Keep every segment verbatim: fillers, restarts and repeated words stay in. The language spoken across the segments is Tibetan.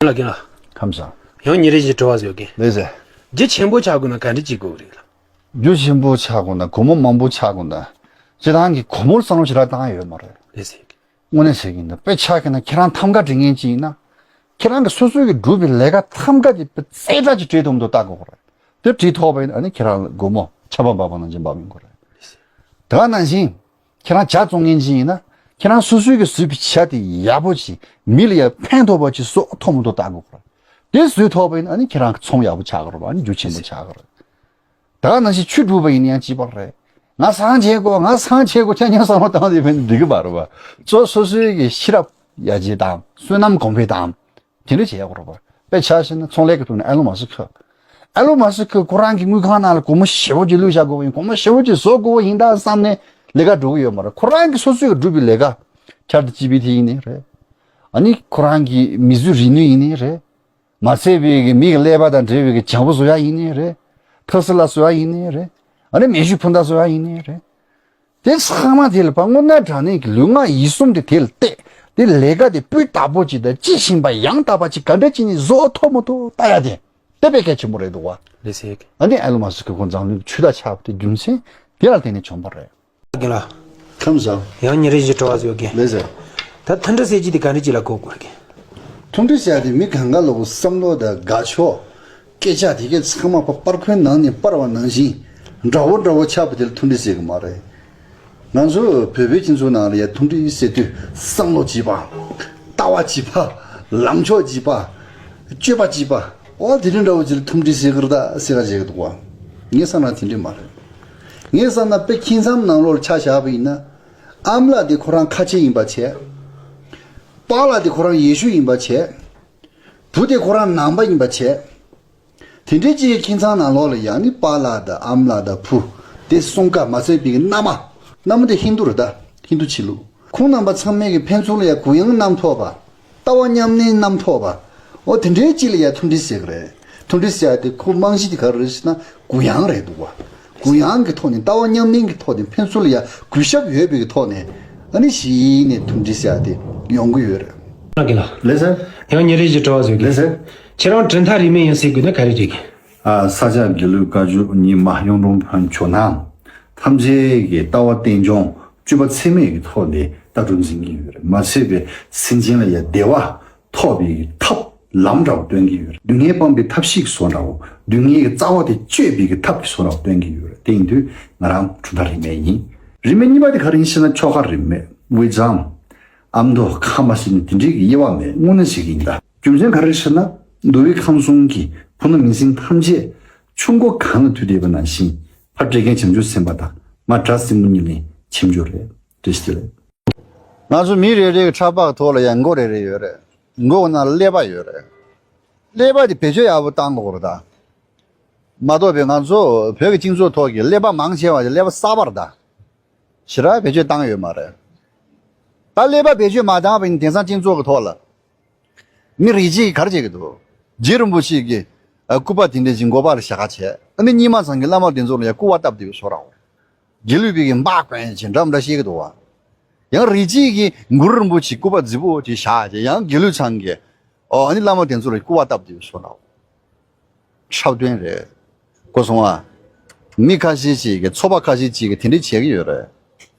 ལགས་རྒན་ལགས། ཁམས་བཟང་། ཡང་ཉིན་རེ་བཞིན་དྲི་བ་བཟོ་གི། ལགས་སེ། རྒྱུ་ཆེན་པོ་ཆགས་དགོས་ན་ག་འདྲ་བྱེད་དགོས་རེད་ལགས། རྒྱུ་ཆེན་པོ་ཆགས་དགོས་ན་སྒོར་མོ་མང་པོ་ཆགས་དགོས་ན། སྤྱིར་བཏང་གི་སྒོར་མོར་བསམ་བློ་ཞེ་དྲག་བཏང་ཡ་ཡོད་མ་རེད། ལགས་སེ། དངོས་གནས་ཟེར་གྱི་ཡིན་ན་དཔེ་ཆ་གི་ན་ཁྱེད་རང་ཐམ་ག་འབྲི་མཁན་ཅིག་ཡིན་ན། ཁྱེད་རང་གི་སོ་སོའི་གི་སྒྲུབ་པའི་ལས་ཀ་ཐམ་ག་དེ་དཔེ་རྩེ་གྲ་ཅིག་བྲིས་ཐུབ་མི་འདུག་ལྟ་དགོས་རེད། དེ་བྲིས་ཐུབ་པ་ཡིན་ན་ཨ་ནི་ཁྱེད་རང་ལ་སྒོར་མོ་ཆར་པ་འབབ་པ་ནང་བཞིན་འབབ་ཡོང་གི་རེད། དེ་ག་ནང་བཞིན། ཁྱེད་རང་ཇ་བཙོང་མཁན་ཅིག་ཡིན་ན། ཁྱེད་རང་སོ་སོའི་གི་བཟོས་པའི་ཇ་དེ་ཡག་པོ་ཅིག་མི་ལ་ཡང་ཕན་ཐོགས་པ་ཅིག་བཟོ་ཐུབ་མི་འདུག་ལྟ་དགོས་རེད། དེ་བཟོས་ཐུབ་པ་ཡིན་ན་ཨ་ནི་ཁྱེད་རང་གི་ཚོང་ཡག་པོ་ཆགས་ཀྱི་རེད་པ། ཨ་ནི་རྒྱུ་ཆེན་པོ་ཆགས་ཀྱི་རེད། ད་ག་ནང་བཞིན་ཆོས་སྒྲུབ་པ་ཡིན་ན་ཡང་གཅིག་པ་རེད། ང་བཟང་བྱེད་དགོས། ང་བཟང་བྱེད་དགོས། ཁྱེད་ཉིད་བསམ་བློ་བཏང་དེ་ཕན་འགྲིག་གི་མ་རེད་པ། གཙོ་སོ་སོའི་གི་ཤེས་རབ་ཡར་རྒྱས་དང་བསོད་ནམས་གོང་འཕེལ་དང་། དེ་འདྲ་བྱེད་ཡག་རེད་པ། དཔེ་ཆ་བཞག་ན་ཚོང་ལས་ཀྱི་ཐོག་ནས་ཨེ་ལོན་མཱ་སི་ཁི། ཨེ་ལོན་མཱ་སི་ཁི་ཁོ་རང་གི་དངུལ་ཁང་ནང་ལ་སྒོར་མོ་ཞེ་པོ་ཅིག་བླུགས་བཞག་དགོས་པ་ཡིན། སྒོར་མོ་ཞེ་པོ་ཅིག་བཟོ་དགོས་པ་ཡིན་ད་བསམ་ནས་ལས་ཀ་འགྲོ་གི་ཡོད་མ་རེད། ཁོ་རང་གི་སོ་སོའི་སྒྲུབ་པའི་ལས་ཀ། ཆེཊ་ཇི་པི་ཊི་ཡིན་ནའི་རེད། ཨ་ནི་ཁོ་རང་གི་མིང་གཞི་རིག་ནུས་ཡིན་ནའི་རེད། མ་ཚད་པའི་གི་མི་གི་ཀླད་པ་དང་འབྲེལ་བའི་གི་བྱང་བུ་བཟོ་ཡག་ཡིན་ནའི་རེད། ཐ་སི་ལ་བཟོ་ཡག་ཡིན་ནའི་རེད། ཨ་ནི་མེ་ཤུགས་འཕུར་མདའ་བཟོ་ཡག་ཡིན་ནའི་རེད། དེ་ཚང་མ་དེ་ལ་ཕར་དངོས་གནས་དྲང་གནས་ཀྱི་ལུས་ངག་ཡིད་གསུམ་དེ་དེ་ལ་གཏད། དེ་ལས་ཀ་དེ་སྤུས་དག་པོ་ཅིག་དང་ལྕི་ཞིམ་པ་ཡང་དག་པ་ཅིག་ག་འདྲ་ཅིག་ནས་བཟོ་ཐུབ་མི་ཐུབ་ལྟ་ཡ་དེ། དེ་དཔེ་གལ་ཆེན་པོ་རེད་འདུག་པ། ལགས་སེ། ཨ་ནི་ཨེ་ལོན་མཱ་སི་ཁི་ཁོ་འཛམ་གླིང་གི་ཆོས་དར་ཆགས་པ་དེ་རྒྱུ་མཚན་དེ་ལ་བརྟེན་ནས་བྱུང་བ་རེད། རྒན་ལགས། ཁམས་བཟང་། ཡང་ཉིན་རེ་བཞིན་དྲི་བ་བཟོ་གི། ལགས་སེ། ད་མཐུན་སྒྲིལ་ཟེར་གྱི་དེ་ག་འདྲ་ཅིག་ལ་གོ་དགོས་རེད། མཐུན་སྒྲིལ་ཟེར་ཡ་དེ་མི་གང་ག་ལ་གོ་བསམ་བློ་དང་དགའ་ཕྱོགས། སྐད་ཆ་དེ་གའི་ཚང་མ་པ་པར་ཁོའི་ནང་ནས་པར་བ་ནང་བཞིན་འདྲ་བོ་འདྲ་བོ་ཆགས་པ་དེ་ལ་མཐུན་སྒྲིལ་ཟེར་གི་མ་རེད། ང་ཚོ་བོད་པའི་སྤྱི་ཚོགས་ནང་ལ་ཡ་མཐུན་སྒྲིལ་ཟེར་དུས་བསམ་བློ་གཅིག་པ། ལྟ་བ་གཅིག་པ། ལངས་ཕྱོགས་གཅིག་པ། སྤྱོད་པ་གཅིག་པ། ཨོ་དེ་འདྲ་འདྲ་བོ་ཅིག་ལ་མཐུན་སྒྲིལ་ཟེར་གི་རེད་ད་ཟེར་ག་བྱེད་གི་འདུག་པ། ངས་བསམ་ན་དེ་འདྲ་མ་རེད། ངས་བསམ་ན་དཔེ་ཁྱིམ་ཚང་ནང་ལོགས་ལ་ཆ་བཞག་པ་ཡིན་ན། ཨ་མ་ལགས་དེ་ཁོ་རང་ཁ་ཆེ་ཡིན་པ་བྱས། པཱ་ལགས་དེ་ཁོ་རང་ཡེ་ཤུ་ཡིན་པ་བྱས། བུ་དེ་ཁོ་རང་ནང་པ་ཡིན་པ་བྱས། དེ་འདྲའི་ཅིག་ཁྱིམ་ཚང་ནང་ལོགས་ལ་ཡང་ནི་པཱ་ལགས་དང་ཨ་མ་ལགས་དང་བུ་དེ་གསུམ་ཀ་མ་ཚད་པའི་མནའ་མ། མནའ་མ་དེ་ཧིན་དུ་རེད་ད། ཧིན་དུ་ཆོས་ལུགས། ཁོང་རྣམ་པ་ཚང་མས་ཀྱི་ཕན་ཚུན་ལ་ཡང་གུ་ཡངས་རྣམ་རྟོག་པ། ལྟ་བ་མཉམ་གནས་རྣམ་རྟོག་པ། འོ་དེ་འདྲའི་ཅིག་ལ་ཡང་མཐུན་སྒྲིལ་ཟེར་གི་རེད། མཐུན་སྒྲིལ་ཟེར་ཡ་དེ་ཁོ་རྨང་གཞི་དེ་ག་རེ་རེད་ཟེར་ན་གུ་ཡངས་རེད་འདུག་པ། གུ་ཡངས་ཀྱི་ཐོག་ནས་ལྟ་བ་མཉམ་གནས་ཀྱི་ཐོག་ནས་ཕན་ཚུན་ལ་ཡང་གུས་ཞབས་ཡོད་པའི་ཐོག་ནས་ཨ་ནི་གཞི་ནས་མཐུན་སྒྲིལ་ཟེར་ཡ་དེ་ཡོང་གི་ཡོད་རེད། རྒན་ལགས། ལགས་སོ། ཡང་ཉིན་རེ་བཞིན་དྲི་བ་བཟོ་གི། ལགས་སོ། ཁྱེད་རང་གྲུབ་མཐའ་རིས་མེད་ཡིན་ཟེར་དགོས་ན་ག་རེ་རེད་གི། ཨ། ས་སྐྱ་དགེ་ལུགས་བཀའ་བརྒྱུད་རྙིང་མ་གཡུང་དྲུང་བོན་ཇོ་ནང་ཐམས་ཅད་ཀྱི་ལྟ་བ་རྟེན་འབྱུང་སྤྱོད་པ་ཚད་མེད་ཀྱི་ཐོག་ནས་ལྟ་གྲུབ་འཛིན་གྱི་ཡོད་རེད། མ་ཚད་པའི་སེམས་ཅན་ལ་ཡང་བདེ་བ་ཐོབ་པའི་ཐབས་ལམ་འདྲ་བོ་སྟོན་གྱི་ཡོད་རེད། སྡུག་བསྔལ་སྤངས་པའི་ཐབས་ཤེས་ཀྱི་བཟོ་འདྲ་བོ། སྡུག་བསྔལ་གྱི་རྩ་བ་དེ་གཅོད་པའི་ཐབས་ཀྱི་བཟོ་འདྲ་བོ་སྟོན་གྱི་ཡོད་རེད། དེ་ཡིན་དུས་ང་རང་གྲུབ་མཐའ་རིས་མེད་ཡིན། རིས་མེད་གཉིས་པ་དེ་ག་རེ་ཡིན་ཞེ་ན་ཆོ་ག་རིས་མེད། དབུས་གཙང་། ཨ་མདོ་ཁམས་པ་ཟེར་ནས་དེ་འདྲའི་དབྱེ་བ་མེད། དངོས་གནས་ཟེར་གྱི་ཡིན་ད། རྒྱུ་མཚན་ག་རེ་ཞེ་ན། འདུལ་བའི་ཁམས་གསུམ་གྱི་བུ་སྣ་མིང་སྲིང་ཐམས་ཅད་ཆུ་མགོ་གངས་ལ་ཐུག་བསྡད་པ་ནང་བཞིན་ཕ་བདེ་མཁན་བྱང་ཆུབ་སེམས་དཔའ་དང་མ་བྲག་སྲིན་པོ་གཉིས་ལས་ཆེན་པོ་རེད། བཀྲ་ཤིས་བདེ་ལེགས། ང་ཚོ་མི་རེ་རེ་གི་ཕྲག་པ་ཐོག་ལ་ཡང་མགོ་རེ་རེ་ཡོད་རེད། མགོ་གི་ནང་ལ་ཀླད་པ་ཡོད་རེད། ཀླད་པ་དེ་བེད་སྤྱོད་ཡག་པོ་བཏང་དགོས་རེད་ད། མ་གཏོགས་པའི་ང་ཚོ་བོད་ཀྱི་སྤྱི་ཚོགས་ཐོག་གི་ཀླད་པ་མང་ཆེ་བ་དེ་ཀླད་པ་གསར་པ་རེད་ད། ཞེ་དྲག་བེད་སྤྱོད་བཏང་ཡོད་མ་རེད། ད་ཀླད་པ་བེད་སྤྱོད་མ་བཏང་བ་ཡིན་དེང་སང་སྤྱི་ཚོགས་ཀྱི་ཐོག་ལ། མི་རིགས་གཅིག་གིས་ག་རེ་བྱེད་ཀྱི་འདུག་རྗེ་རིན་པོ་ཆེ་གི་ཨ་སྐུ་པར་དེ་འདྲ་ཞིག་མགོ་པ་ལ་བཞག་ག་བྱས། ཨ་ནི་རྙིང་མ་ཚང་གི་བླ་མ་དེ་ཚོ་ལ་ཡང་སྐུ་པར་བཏབ་བསྡད་པའི་བཟོ་འདྲ་བོ། དགེ་ལུགས་པའི་གི་འབག་གོན་བྱས་འདྲ་མི་འདྲ་བཤད་ཀྱི་འདུག་བ། ཡང་རིགས་གཅིག་གིས་གུ་རུ་རིན་པོ་ཆེ་སྐུ་པར་རྫིག་པོ་ཅིག་བཞག་བྱས། ཡང་དགེ་ལུགས་ཚང་གི་ཨོ་ཨ་ནི་བླ་མ་དེ་ཚོ་ལ་སྐུ་པར་བཏབ་བསྡད་པའི་བཟོ་འདྲ་བོ། འཁྲབ་སྟོན་རེད། གོ་སོང་ཨ། མི་ཁ་ཤས་ཅིག་གིས་ཚོགས་པ་ཁ་ཤས་ཅིག་གིས་དེ་འདྲ་བྱེད་ཀྱི་ཡོད་རེད།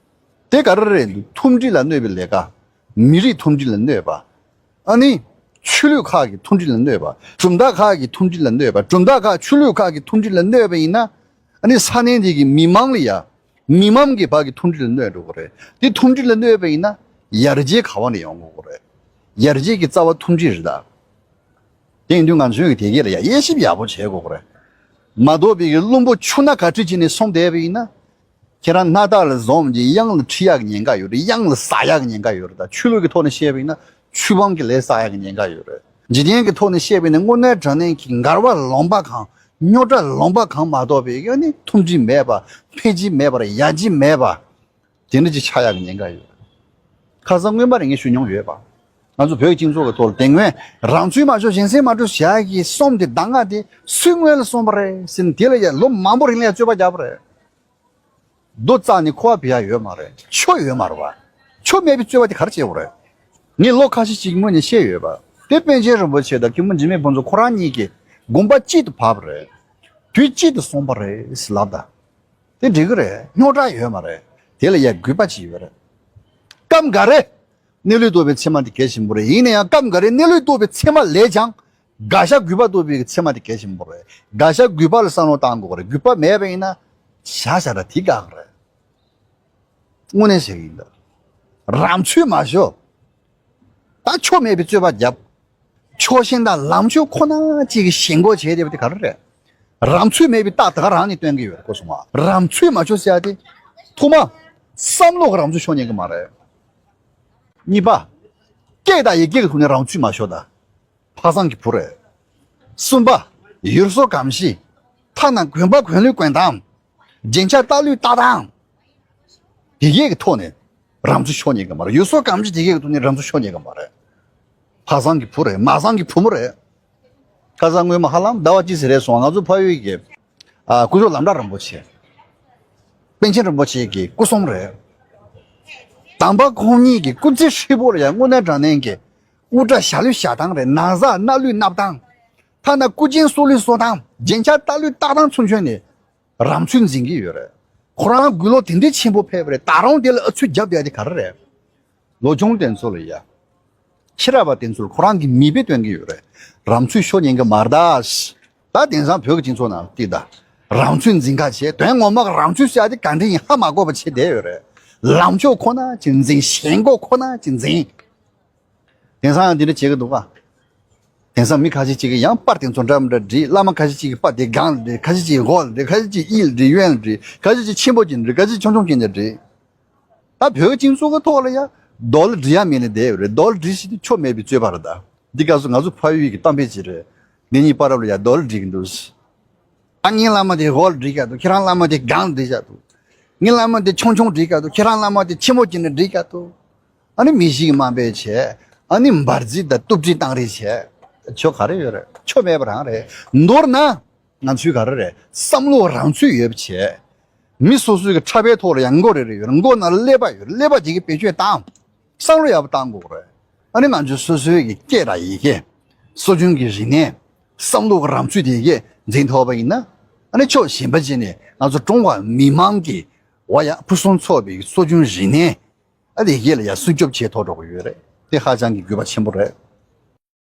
དེ་ག་རེ་རེད། མཐུན་སྒྲིལ་ལ་གནོད་པའི་ལས་ཀ། མི་རིགས་མཐུན་སྒྲིལ་ལ་གནོད་པ། ཨ་ནི། ཆོས་ལུགས་ཁག་གི་མཐུན་སྒྲིལ་ལ་གནོད་པ། གྲུབ་མཐའ་ཁག་གི་མཐུན་སྒྲིལ་ལ་གནོད་པ། གྲུབ་མཐའ་ཁག་ཆོས་ལུགས་ཁག་གི་མཐུན་སྒྲིལ་ལ་གནོད་པ་ཡིན་ན། ཨ་ནི་ས་གནས་འདི་གི་མི་མང་ལ་ཡ། མི་མང་གི་བར་གྱི་མཐུན་སྒྲིལ་ལ་གནོད་འགྲོ་གི་རེད། དེ་མཐུན་སྒྲིལ་ལ་གནོད་པ་ཡིན་ན། ཡར་རྒྱས་ག་བ་ནས་ཡོང་དགོས་ཀྱི་རེད། ཡར་རྒྱས་ཀྱི་རྩ་བ་མཐུན་སྒྲིལ་རེད་ད། དེ་ཡིན་དུས་ང་ཚོས་ཀྱི་དེ་གས་ལ་ཡ་དབྱེ་ཞིབ་ཡག་པོ་བྱེད་དགོས་ཀྱི་རེད། མ་གཏོགས་པའི་གི་བླུན་པོ་ཆུ་སྣ་ག་ཁྲིད་བྱས་ནས་སོང་བསྡད་པ་ཡིན་ན། ཁྱེད་རང་སྣ་ཐག་ལ་འཛོམས་ཀྱི་གཡང་ལ་ཁྲིད་ཡག་གི་ཉེན་ཁ་ཡོད་རེད། གཡང་ལ་ཟ་ཡག་གི་ཉེན་ཁ་ཡོད་རེད། ད་ཆོས་ལུགས་ཀྱི་ཐོག་ནས་བཤད་པ་ཡིན་ན་ཆོས་འབངས་ཀྱི་ལས་བསགས་ཡག་གི་ཉེན་ཁ་ཡོད་རེད། འཇིག་རྟེན་གྱི་ཐོག་ནས་བཤད་པ་ཡིན་ན་དངོས་གནས་དྲང་གནས་ཀྱི་འགལ་བ་ལོང་པ་གང་རྙོག་དྲ་ལོང་པ་གང་མ་གཏོགས་པའི་ཡང་ནི་མཐུན་སྒྲིལ་མེད་པ། འཕེལ་རྒྱས་མེད་པ། ཡར་རྒྱས་མེད་པ། དེ་འདྲ་ཅིག་ཆགས་ཡག་གི་ཉེན་ཁ་ཡོད། ཁ་སང་སྔོན་མ་རེ་ངས་ཞུ་མྱོང་ཡོད་པ། ང་ཚོ་བོད་ཀྱི་སྤྱི་ཚོགས་ཀྱི་ཐོག་ལ་དེ་སྔོན་རང་ཚུལ་མ་ཤོར་གཞན་སེམས་མ་སྒྲུབ་བྱ་ཡག་གི་སྲོལ་དེ་གདམ་ག་དེ་སུས་སྔོན་ལ་སོང་བ་རེད་ཟེར་ནས་དེ་ལ་ཡ་ལོ་མང་པོ་རིང་ལ་ཡ་རྩོད་པ་རྒྱག་པ་རེད། རྡོ་བཙགས་ནས་ཁུ་བ་བུད་ཡག་ཡོད་མ་རེད། ཆུ་ཡོད་མ་རེད་པ། ཆུ་མེད་པའི་རྩོད་པ་དེ་ག་རེ་བྱེད་དགོས་རེད། ངས་ལོ་ཁ་ཤས་ཤིག་སྔོན་ནས་བཤད་ཡོད་པ། དེ་པཎ་ཆེན་རིན་པོ་ཆེ་དང་མཁན་པོ་འཇིགས་མེད་ཕུན་ཚོགས་ཁོ་རང་གཉིས་ཀྱིས་དགོངས་པ་གཅིག་ཏུ་བབས་པ་རེད། དུས་གཅིག་ཏུ་གསུངས་པ་རེད་ཟེར་ལབ་ད། དེ་འགྲིག་གི་རེད། རྙོག་དྲ་ཡོད་མ་རེད། དེ་ལ་ཡ་དགོས་པ་ཅིག་ཡོད་རེད། སྐབས་འགའ་རེ། གནས་ལུགས་རྟོགས་པའི་ཚད་མ་དེ་གལ་ཆེན་པོ་རེད། ཡིན་ན་ཡང་སྐབས་འགའ་རེ་གནས་ལུགས་རྟོགས་པའི་ཚད་མ་ལས་ཀྱང་། དགག་བྱ་དགོས་པ་རྟོགས་པའི་ཚད་མ་དེ་གལ་ཆེན་པོ་རེད། དགག་བྱ་དགོས་པ་ལ་བསམ་བློ་བཏང་དགོས་པ་རེད། དགོས་པ་མེད་པ་ཡིན་ན། བྱ་བྱ་ར་དེ་དགག་རེད། དངོས་གནས་ཟེར་གྱི་ཡིན་ད། རང་ཚོད་མ་ཤོར། ད་ཆོ་མེད་པའི་རྩོད་པ་རྒྱབ། ཆོས་ཞེན་དང་ལམ་ཆོས་ཁོ་ན་གཅིག་གི་ཞེན་ཁོག་བྱས་བསྡད་པ་དེ་ག་རེ་རེད། རང་ཚོད་མེད་པའི་རྟགས་ད་ག་རང་ནས་སྟོན་གྱི་ཡོད་རེད་ཁོ་སོང་བ། རང་ཚོད་མ་ཆོག་ཟེར་ཡ་དེ། ཐོག་མ། བསམ་བློ་གི་རང་ཚོད་ཤོར་ཉན་གི་མ་རེད། གཉིས་པ། སྐད་དང་ཡི་གེ་གི་ཐོག་ནས་རང་ཚོད་མ་ཤོར་ད། ཕ་བཟང་གི་བུ་རེད། གསུམ་པ། ཡུལ་སྲོལ་གོམས་གཤིས། ཐ་ན་དགོན་པ་དགོན་ལུགས་དགོན་སྟངས། རྒྱན་ཆ་ལྟ་ལུགས་ལྟ་སྟངས། དེ་གས་ཀྱི་ཐོག་ནས་རང་ཚོད་ཤོར་ཉན་གི་མ་རེད། ཡུལ་སྲོལ་གོམས་གཤིས་དེ་གས་ཀྱི་ཐོག་ནས་རང་ཚོད་ཤོར་ཉན་གི་མ་རེད། ཕ་བཟང་གི་བུ་རེད། མ་བཟང་གི་བུ་མོ་རེད། ཁ་སང་སྔོན་མ་ཧ་ལམ་ཟླ་བ་གཅིག་ཙམ་རེད་སོང་། ང་ཚོ་ཕ་ཡུལ་གྱི། ཨ། སྐུ་ཞབས་ལམ་གྲགས་རིན་པོ་ཆེ། པཎ་ཆེན་རིན་པོ་ཆེ་གི་སྐུ་སྲུང་རེད། དམ་པ་ཁོང་ཉིད་ཀྱི་སྐུ་ཚེ་ཧྲིལ་པོ་ལ་ཡང་དངོས་གནས་དྲང་གནས་ཀྱི། དབུ་སྐྲ་བཞར་ལུགས་བཞར་སྟངས་རེད། ན་བཟའ་མནབ་ལུགས་མནབ་སྟངས། ཐ་ན་སྐུ་རྒྱན་གསོ་ལུགས་གསོ་སྟངས། རྒྱན་ཆ་ལྟ་ལུགས་ལྟ་སྟངས་ཚུན་ཆད་ནས་རང་ཚོད་འཛིན་གྱི་ཡོད་རེད། ཁོ་རང་དགུང་ལོ་དེ་འདྲའི་ཆེན་པོ་ཕེབས་པ་རེད། ད་རུང་དེ་ལ་ཨ་ཚུགས་རྒྱབ་བསྡད་དེ་ག་རེ་རེད། ལོ་ཆུང་དེ་ཚོ་ལ་ཡ། ཕྱི་རབས་པ་དེ་ཚོར་ཁོ་རང་གི་མིག་དཔེ་སྟོན་གྱི་ཡོད་རེད། རང་ཚོད་ཤོར་ཉན་གྱི་མ་རེད་ད། ད་དེང་སང་བོད་ཀྱི་སྤྱི་ཚོགས་ནང་ལ་བལྟས་ད། རང་ཚོད་འཛིན་ཁ་བྱས། དོན་ངོ་མ་གི་རང་ཚོད་ཟེར་ཡ་དེ་ག་འདྲ་ཡིན་ཧ་མ་གོ་བ་བྱས་བསྡད་ཡོད་རེད། ལམ་ཕྱོགས་ཁོ་ན་ཅིག་འཛིན། ཞེན་ཁོག་ཁོ་ན་ཅིག་འཛིན། དེང་སང་ཡང་འདི་འདྲ་བྱེད་ཀྱི་འདུག་ག། དེང་སང་མི་ཁ་ཤས་ཅིག་གིས་ཡང་པར་དེ་ཚོ་འདྲ་མི་འདྲ་བྲིས། བླ་མ་ཁ་ཤས་ཅིག་གིས་པར་དེ་སྒང་ལ་བྲིས། ཁ་ཤས་ཅིག་འོག་ལ་བྲིས། ཁ་ཤས་ཅིག་གཡས་ལ་བྲིས། གཡོན་ལ་བྲིས། ཁ་ཤས་ཅིག་ཆེན་པོ་ཅིག་ལ་བྲིས། ཁ་ཤས་ཅིག་ཆུང་ཆུང་ཅིག་ལ་བྲིས། ད་བོད་སྤྱི་ཚོགས་ཀྱི་ཐོག་ལ་ཡ། རྡོ་ལ་བྲིས་ཡ་མེད་ནས་བསྡད་ཡོད་རེད། རྡོ་ལ་བྲིས་ཞེས་དེ་ཆོ་མེད་པའི་རྩོད་པ་རེད་ད། འདི་སྐབས་སུ་ང་ཚོ་ཕ་ཡུལ་གྱི་གཏམ་དཔེ་ཅིག་རེད། འདི་གཉིས་བར་ལ་ཡ་རྡོ་ལ་བྲིས་ཀྱི་འདུག། ཨ། ངའི་བླ་མ་དེ་འོག་ལ་བྲིས་བཞག་འདུག། ཁྱེད་རང་བླ་མ་དེ་སྒང་ལ་བྲིས་བཞག་འདུག། ངའི་བླ་མ་དེ་ཆུང་ཆུང་བྲིས་བཞག་འདུག། ཁྱེད་རང་བླ་མ་དེ་ཆེན་པོ་ཅིག་ནས་བྲིས་བཞག་འདུག། ཨ་ནི་མི་གཞིའི་དམའ་འབེབས་བྱས། ཨ་ནི་འབར་རྫས་དང་གཏུབ་སྤྲོད་བཏང་རེས་བྱས། ཆོ་ག་རེ་ཡོད་རེད། ཆོ་མེད་པ་རང་རེད། མདོར་ན། ང་ཚོའི་ག་རེ་རེད། བསམ་བློ་རང་ཚོད་ཡོད་པ་བྱས། མི་སོ་སོའི་གི་འཁྲབ་པའི་ཐོག་ལ་ཡང་མགོ་རེ་རེ་ཡོད་རེད། མགོ་ནང་ལ་ཀླད་པ་ཡོད་རེད། ཀླད་པ་དེ་གི་བེད་སྤྱོད་བཏང་། བསམ་བློ་ཡག་པོ་བཏང་དགོས་རེད། ཨ་ནི་ང་ཚོའི་སོ་སོའི་གི་སྐད་དང་ཡི་གེ། སྲོལ་རྒྱུན་གྱི་རིག་གནས། བསམ་བློ་གི་རང་ཚུགས་དེ་གས་འཛིན་ཐུབ་པ་ཡིན་ན། ཨ་ནི་ཕྱོགས་གཞན་པ་ཅིག་ནས་ང་ཚོ་ཀྲུང་ཧྭ་མི་དམངས་ཀྱི་འོ་ཡ་ཕུན་སུམ་ཚོགས་པའི་སྲོལ་རྒྱུན་རིག་གནས། ཨ་དེ་གས་ལ་ཡ་སྲུང་སྐྱོབ་བྱེད་ཐུབ་འགྲོ་གི་ཡོད་རེད། དེ་ཧ་ཅང་གི་དགོས་པ་ཆེན་པོ་རེད།